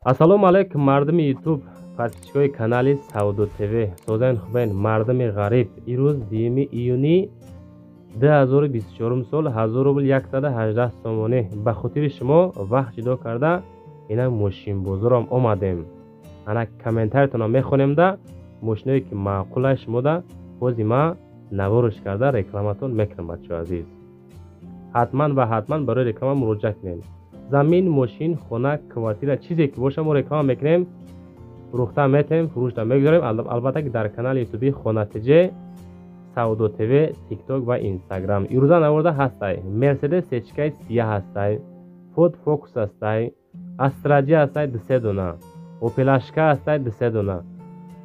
Ассалому алайкум, мардуми Ютуб, подписчикои канали Савдо ТВ. Созайн хубайн, мардуми ғариб. Ирӯз 2 июни 2024 сол, 1000 рубл 118 сомонӣ. Ба хотири шумо вақт ҷудо карда ина мошинбозорам омадем. Ана комментариятонро мехонем да, мошиное ки маъқулай шумода, бози ма наворш карда рекламатон мекунам, бачаҳо азиз. Ҳатман ва ҳатман барои реклама муроҷиат кунед. Замин, мошин, хона, квартира, чизе ки боша мо реклама мекунем, фурӯхта метем, фурӯшта мегузорем. Албатта ки дар канали ютуби Хона ТЖ, Савдо ТВ, Тикток ва Инстаграм. Ирӯза наворда ҳастай Мерседес сечкаи сия ҳастай, Форд Фокус ҳастай, Астра Ҷ ҳастай 2-3 дона, Опелашка ҳастай 2-3 дона.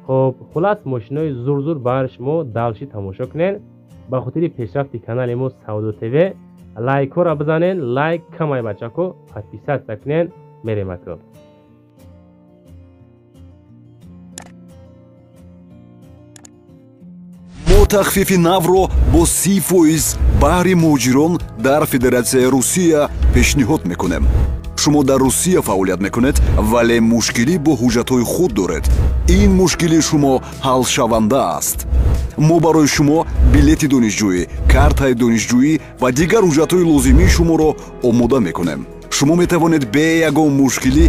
Хоб, хулас мошинои зур-зур баҳри шумо далши тамошо кунед. Ба хотири пешрафти канали мо Савдо ТВ лайкҳоро бизанед, лайк камай бачако, подписаться кунед, мерем ака. Мо тахфифи навро бо 30% баҳри муҳоҷирон дар Федератсияи Русия пешниҳод мекунем. Шумо дар Русия фаъолият мекунед, вале мушкилӣ бо ҳуҷҷатҳои худ доред. Ин мушкили шумо ҳалшаванда аст. Мо барои шумо билети донишҷӯӣ, картаи донишҷӯӣ ва дигар ҳуҷҷатҳои лозимии шуморо омода мекунем. Шумо метавонед бе ягон мушкилӣ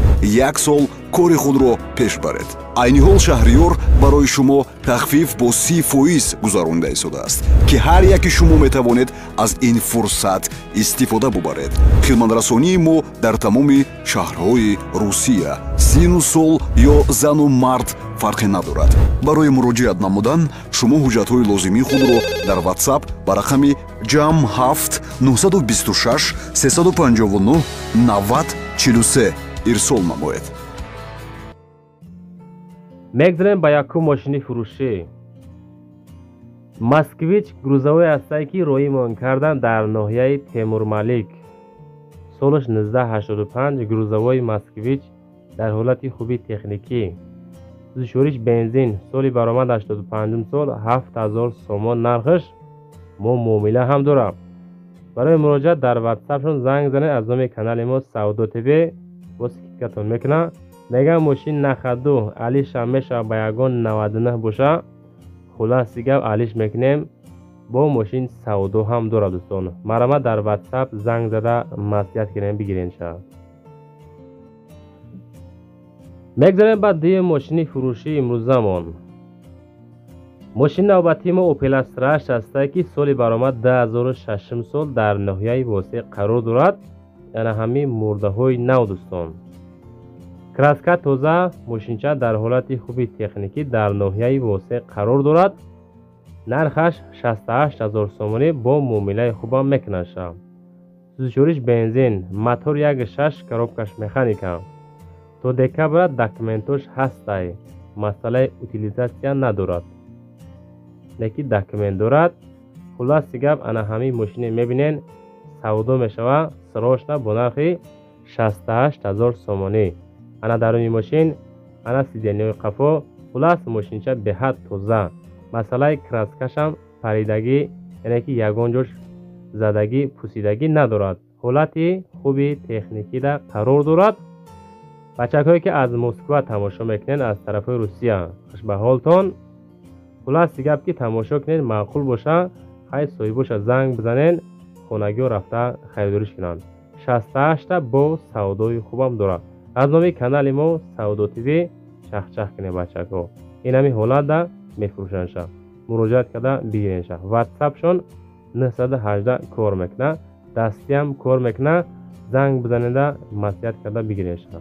як сол кори худро пеш баред. Айни ҳол Шаҳриёр барои шумо тахфиф бо 30% гузаронида истодааст, ки ҳар яки шумо метавонед аз ин фурсат истифода бубаред. Хидматрасонии мо дар тамоми шаҳрҳои Русия, сину сол ё зану мард фарқе надорад. Барои муроҷиат намудан шумо ҳуҷҷатҳои лозимии худро дар WhatsApp ба рақами ҷамъ 7 926 359 90 43 ирсол намоед. Мегзарем ба якум мошини фурӯшӣ. Москвич грузовой ҳастае ки роимон кардан дар ноҳияи Темурмалик. Солаш 1985, грузовой Москвич дар ҳолати хуби техникӣ. Сӯзишвориш бензин, соли баромад 85 сол, 7000 сомон нархаш, мо муомила ҳам дорам. Барои муроҷиат дар WhatsApp-шон занг занед, аз номи канали мо Савдо ТВ бо скидкатон мекунам. Мегам мошин нахаду алишам мешава ба ягон 99 боша. Хуласи гап алиш мекунем, бо мошин савдо ҳам дорад дӯстон. Марама дар WhatsApp занг зада маслиҳат кунем, бигирен ша. Мегзарем ба дуюм мошини фурӯшии имрӯзамон. Мошини навбатии мо Opel Astra ҳастае ки соли баромад 2006 сол дар ноҳияи Восеъ қарор дорад. Яъне ҳамин мурдаҳои нав дӯстон. Краска тоза, мошинча дар ҳолати хуби техникӣ дар ноҳияи Восеъ қарор дорад. Нархаш 68000 сомонӣ бо муомилаи хубам мекунад ша. Сӯзишвориш бензин, мотор 1.6, коробкаш механика. То декабра документош ҳастай, масъалаи утилизатсия надорад. Леки документ дорад. Хуласи гап ана ҳамин мошине мебинен, савдо мешава срочно бо нархи 68000 сомонӣ. Ана даруни мошин, ана сиденьяҳои қафо, хулас мошинча беҳад тоза. Масъалаи краскашам паридагӣ, яъне ки ягон ҷош задагӣ, пусидагӣ надорад. Ҳолати хуби техникида қарор дорад. Бачакҳое ки аз Москва тамошо мекунед, аз тарафҳои Русия, хуш ба ҳолтон. Хуласи гап ки тамошо кунед, маъқул боша, хай соҳибоша занг бизанед, хонагиҳо рафта харидориш кунанд. 68-та бо савдои хубам дорад. Аз номи канали мо Савдо ТВ чахчах кунед бачакҳо. Ин ҳамин ҳолатда мефурӯшандша. Муроҷиат карда бигиренша. WhatsApp-шон 918 кор мекунад, дастиам кор мекунад, занг бизанеда маслиҳат карда бигиренша.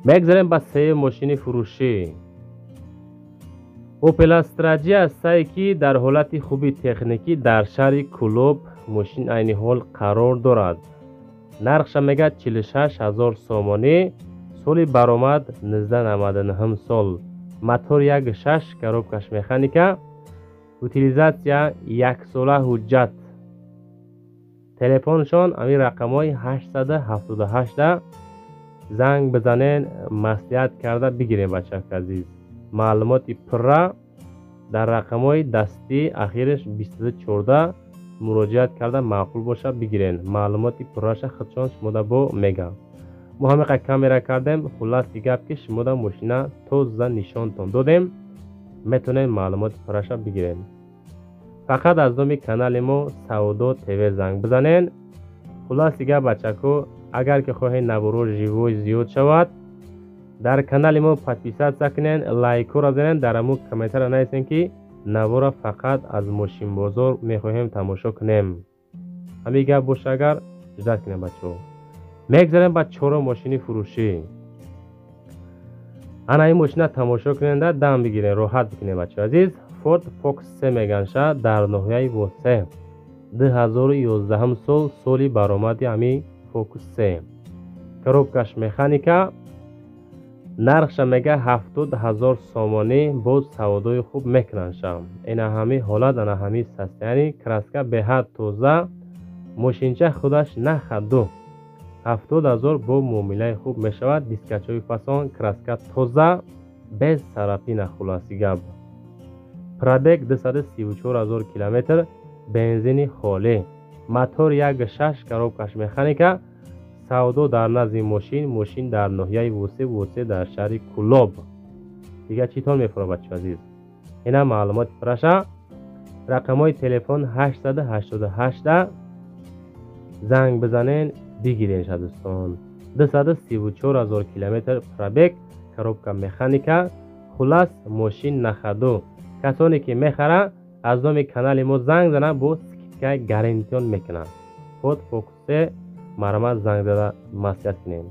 Мегзарем ба сеюм мошини фурӯшӣ. Opel Astra J ҳастае ки дар ҳолати хуби техникӣ дар шаҳри Кулоб мошин айни ҳол қарор дорад. Нархша мегӯяд 46000 сомонӣ, соли баромад 1999 сол, мотор 1.6, коробкаш механика, утилизатсия яксола ҳуҷҷат. Телефоншон ҳамин рақамҳои 878 Занг бизанен, маслиҳат карда бигирем, бачаки азиз. Маълумоти пурра дар рақамҳои дастӣ ахираш 2214 муроҷиат карда маъқул боша бигирен. Маълумоти пурраша худшон шумода бо мегам. Мо ҳамиқа камера кардем, хулласи гап ки шумода мошина тоза нишонтон додем, метавонем маълумоти пурраша бигирем. Фақат аз номи канали мо Савдо ТВ занг бизанен. Хулласи гап, бачако, агар ки хоҳед наворо живой зиёд шавад, дар канали мо подписаться кунен, лайкҳоро занен, дар ҳамун комментария нависен ки навора фақат аз мошинбозор мехоҳем тамошо кунем. Ҳамин гап боша агар ждать кунем, бачаҳо. Мегзарем ба чорум мошини фурӯшӣ. Ана ин мошина тамошо куненда, дам бигирен, роҳат бикунем, бачаҳо азиз. Ford Focus 3 меганша дар ноҳияи Восе. 2011 сол, соли баромади ҳамин Focus 3. Коробкаш механика, нархша мега 70,000 сомонӣ, боз савдои хуб мекунандша. Ина ҳамин ҳолат, ана ҳамин состояние, краска беҳад тоза, мошинча худаш нахаду. 70,000 бо муомилаи хуб мешавад, дискачҳои фасон, краска тоза, без царапина, хулоси гап. Пробег 234,000 километр, бензини холӣ, мотор 1.6, коробкаш механика, савдо дар назди мошин, мошин дар ноҳияи Восе, Восе дар шаҳри Кулоб. Дига читон мефурад, бачаҳо азиз? Ина маълумоти пураша. Рақамҳои телефон 888 занг бизанен, бигирен ша дӯстон. 234,000 километр пробег, коробка механика, хуллас мошин нахаду. Касоне ки мехара аз номи канали мо занг зананд, бо скидка гарантиён мекунанд. Ford Focus 3 марҳамат занг зада маслиҳат кунем.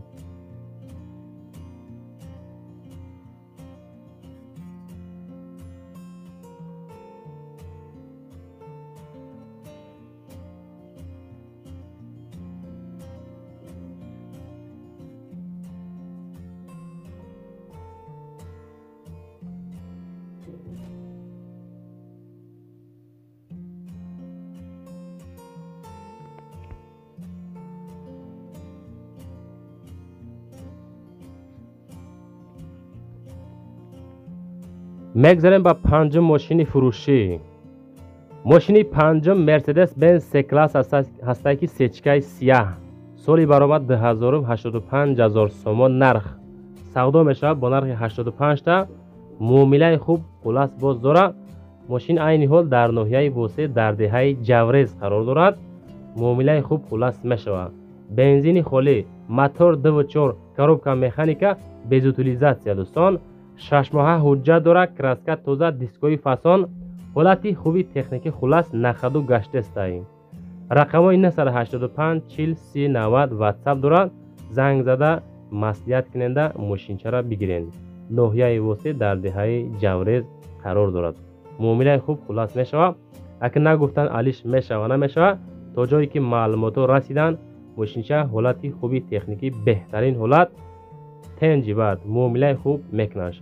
Мегзарем ба панҷум мошини фурӯшӣ. Мошини панҷум Mercedes Benz C-класс ҳастае ки сечкаи сияҳ, соли баромад 2085,000 сомон нарх. Савдо мешавад бо нархи 85 та, муомилаи хуб хуллас боз дорад. Мошин айни ҳол дар ноҳияи Восе дар деҳаи Ҷаврез қарор дорад. Муомилаи хуб хуллас мешавад. Бензини холӣ, мотор 2.4, коробка механика, без утилизация дӯстон. 6 моҳа ҳуҷҷат дорад, краска тоза, дискҳои фасон, ҳолати хуби техникӣ, хуллас нахаду гаштестай. Рақамҳои 985 40 30 90 WhatsApp дорад. Занг зада маслиҳат куненда мошинчаро бигирен. Ноҳияи Восе дар деҳаи Ҷаврез қарор дорад. Муомилаи хуб хуллас мешавад. Агар нагуфтан алиш мешава намешава, то ҷое ки маълумотҳо расиданд, мошинча ҳолати хуби техникӣ беҳтарин ҳолат, тенҷи баъд муомилаи хуб мекунанд.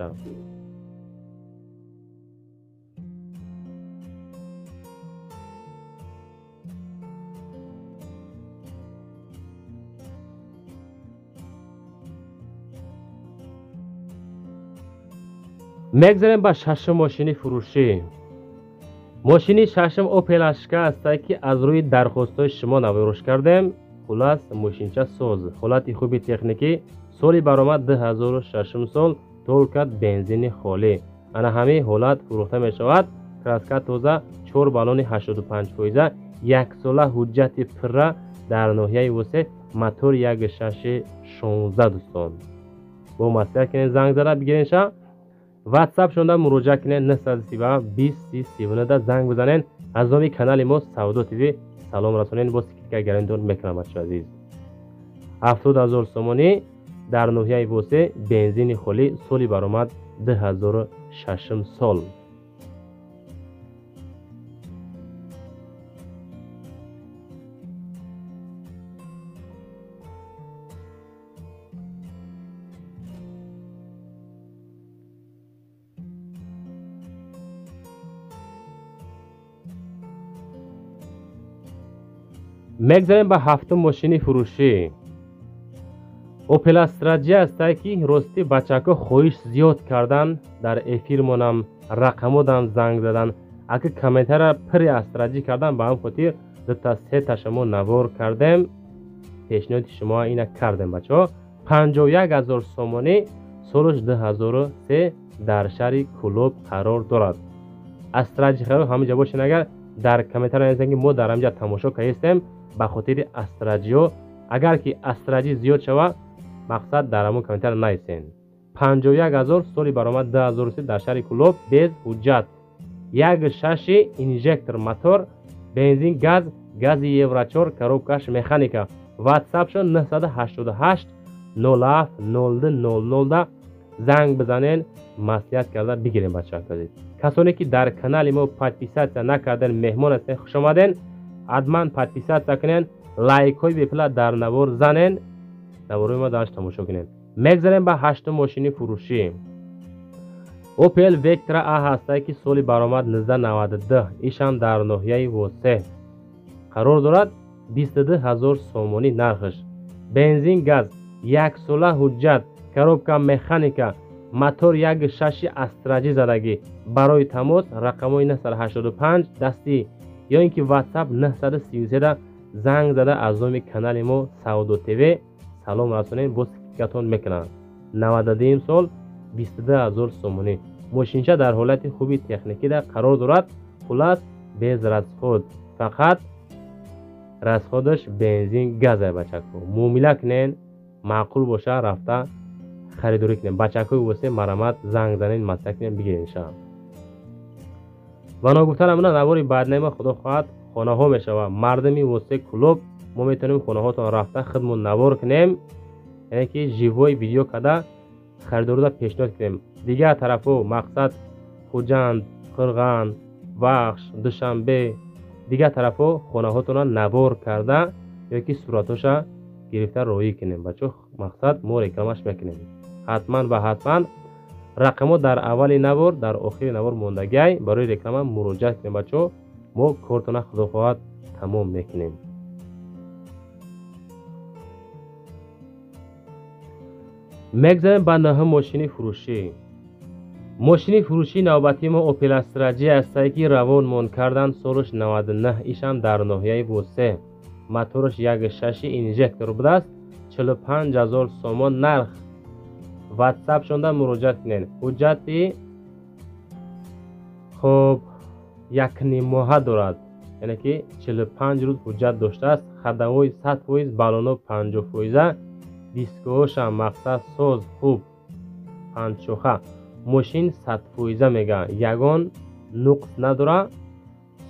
Мегзарем ба шашум мошини фурӯшӣ. Мошини шашум Opel Astra ҳастае ки аз рӯи дархостҳои шумо навирош кардем. Хуллас мошинча соз, ҳолати хуби техникӣ, соли баромад 2006 сол, только бензини холӣ. Ана ҳамин ҳолат фурӯхта мешавад. Краска тоза, 4 баллони 85%, яксола ҳуҷҷати пурра дар ноҳияи Восе, мотор 1.6 16 дӯстон. Бо маслиҳат кунед, занг зада бигирен ша. WhatsApp шонда муроҷиат кунед 937 20 30 39 занг бизанед. Аз номи канали мо Савдо ТВ салом расонед, бо скидка гарантиён мекунам, бачаҳо азиз. 70,000 сомонӣ дар ноҳияи Восе, бензини холӣ, соли баромад 2006 сол. Мегзарем ба ҳафтум мошини фурӯшӣ. Opel Astra G ҳастае ки рости бачаҳо хоҳиш зиёд кардан, дар эфирмонам рақамодам занг задан, аки комментара пири Astra G кардан, ба ҳам хотир дута сеташа мо навор кардем, пешниҳоди шумо ина кардем бачаҳо. 51 000 сомонӣ, солаш 2003 дар шаҳри Кӯлоб қарор дорад. Astra G харо ҳаминҷа бошен, агар дар комментара нависен ки мо дар ҳаминҷа тамошо кардем ба хотири Astra G-ҳо, агар ки Astra G зиёд шава мақсад дар ҳамон комментара нависен. 51 000 соли баромад 2003 дар шаҳри Кӯлоб без ҳуҷҷат. 1.6 инжектор мотор, бензин газ, гази Евро 4, коробкаш механика. WhatsApp-шон 988 07 02 00 занг бизанен, маслиҳат карда бигирем бачаҳо. Касоне ки дар канали мо подписаться накардан, меҳмон ҳастен, хуш омаден. Ҳатман подписаться кунен, лайкҳои бепула дар навор занен, наворҳои мо дарш тамошо кунем. Мегзарем ба ҳаштум мошини фурӯшӣ. Opel Vectra A ҳастае ки соли баромад 1992, ишам дар ноҳияи Восеҳ қарор дорад. 22 000 сомонӣ нархш. Бензин газ, яксола ҳуҷҷат, коробка механика, мотор 1.6 Astra G задагӣ. Барои тамос рақамҳои 985 дастӣ ё ин ки WhatsApp 933 занг зада аз номи канали мо Савдо ТВ салом расонем, бо скидкатон мекунанд. 92 сол 22 000 сомонӣ. Мошинча дар ҳолати хуби техникида қарор дорад. Хулас без расход, фақат расходаш бензин газа бачако. Муомила кунен, маъқул боша рафта харидорӣ кунем. Бачакҳои восе марамат занг занен, маслиҳат кунем, бигирен ша. Ва ногуфта намуна навори баъднаи худо хоҳад хонаҳо мешава. Мардуми восе Кӯлоб мо метавонем хонаҳотон рафта худмон навор кунем, яъне ки живой видео карда харидорида пешниҳод кунем. Дигар тарафҳо мақсад Хуҷанд, Қирған, Вахш, Душанбе, дигар тарафҳо хонаҳотонро навор карда ё ки суратҳоша гирифта роҳӣ кунем. Бачаҳо мақсад мо рекламаш мекунем. Ҳатман ва ҳатман рақамҳо дар аввали навор, дар охири навор мондагиай, барои реклама муроҷиат кунем бачаҳо. Мо кортона худо хоҳад тамом мекунем. Мегзарем ба нӯҳум мошини фурӯшӣ. Мошини фурӯшии навбатии мо Opel Astra G ҳастае ки равонмон кардан, солаш 99, ишам дар ноҳияи Восеҳ. Мотораш 1.6 инжектор будааст, 45 000 сомон нарх. WhatsApp-шонда муроҷиат кунед. Ҳуҷҷати хоб якним моҳа дорад, яъне ки 45 рӯз ҳуҷҷат доштааст. Хадавои 100%, балоно 50%, дискоҳошам мақсад соз хуб панҷшоха. Мошин 100% мега, ягон нуқс надора.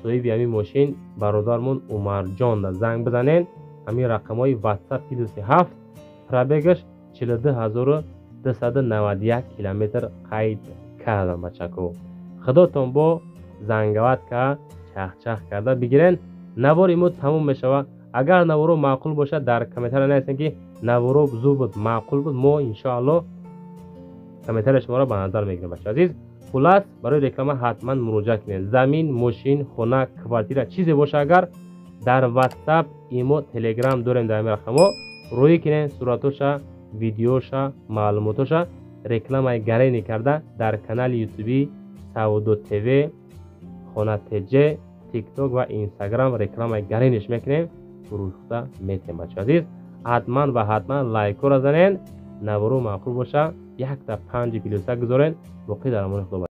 Соҳиби ҳамин мошин бародармон Умарҷон, занг бизанен ҳамин рақамҳои WhatsApp +7, пробегаш 42 291 километр қайд кардам бачако. Худотон бо зангават ка чахчах карда бигирен. Навори мо тамом мешава. Агар наворо маъқул бошад дар комментария нависен ки наворо зур буд, маъқул буд, мо иншоалло комментария шуморо ба назар мегирем бача азиз. Хулас барои реклама ҳатман муроҷиат кунед. Замин, мошин, хона, квартира чизе боша агар дар WhatsApp, имо, Telegram дорем дар ҳамин рақамҳо рӯй кунед, суратоша, видеоша, маълумотоша рекламаи гарени карда дар канали YouTube Савдо ТВ, Хона ТЖ, TikTok ва Instagram рекламаи гарениш мекунем, фурӯхта метем бача азиз. Ҳатман ва ҳатман лайкҳоро занен, наворо маъқул боша, 1-5 плюса гузорен. Боқӣ дар амони Худо.